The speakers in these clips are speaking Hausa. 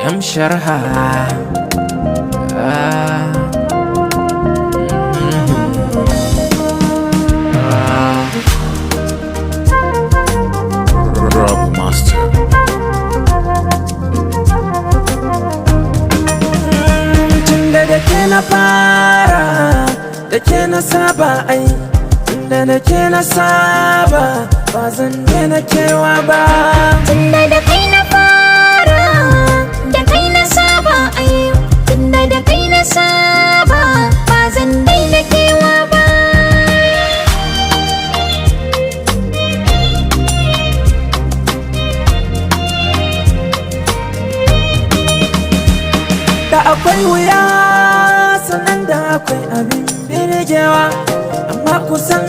M Sharha. Ah. Rob Master. Tunda da ke na fara, da ke na saba ai. Tunda da ke na saba, ba zan daina kewa ba. Tunda da kai na fara, da kai na saba ai. Tunda da kai na saba, ba zan daina kewa ba. Da akwai wuya sannan da akwai abin birgewa, amma kusan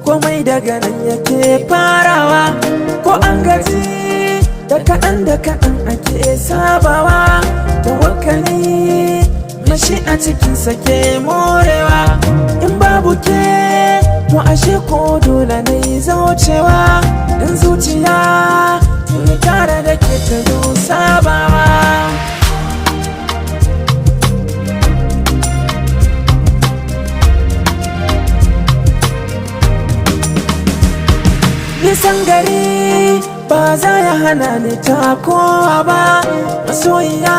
komai daga nan yake farawa. Ko an gaji da kaɗan da kaɗan ake sabawa. Tawakkali mashi a cikinsa ke morewa. In babu ke to ashe ko dole na yi zaucewa. In zuciya tuni tare da ke ta zo sabawa. Nisan gari ba za ya hana ni takowa ba. Masoyiya,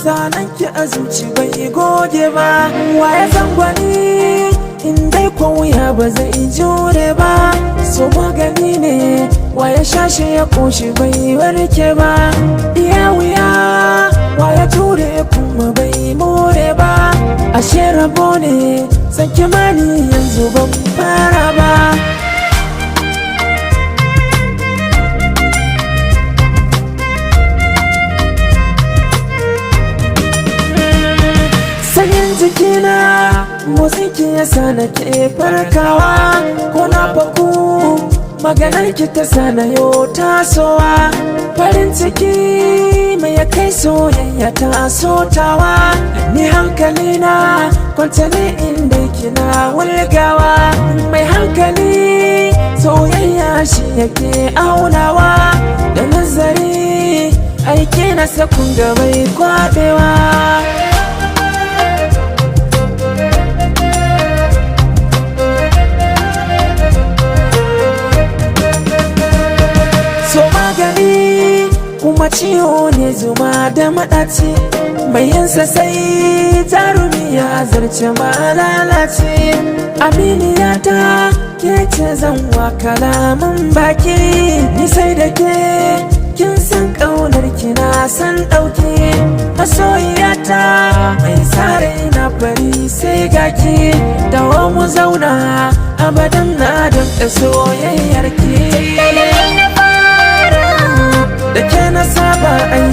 zanen ki a zuci bai goge ba. Waye zangwani in dai ko wuya ba zai jure ba. So magani ne waye shashe ya koshi bai warke ba. Iya wuya waye jure kuma bai more ba. Ashe rabo ne san kimani yanzu ban fara ba. Sanyin jikina motsin ki yasa nake farkawa. Ko na faku maganar ki ta sa na yo tasowa. Farin ciki mai ya kai soyayya ta sotawa. Ni hankalina kwance ne inda kina wulgawa. Mai hankali soyayya shi yake aunawa. Da nazari aiki na sakun bai kwabewa. So magani kuma ciwo ne zuma da maɗaci. Mai yinsa sai jarumi ya zarce ma lalace. Aminiya ta ke ce zan wa kalaman baki. Ni sai da ke kin san ƙaunar ki na san ɗauki. Masoyiyata mai sare na fari sai gaki. Dawo mu zauna abadan na damƙe soyayyar ki. Tunda da kai na fara, Da ke na saba ai.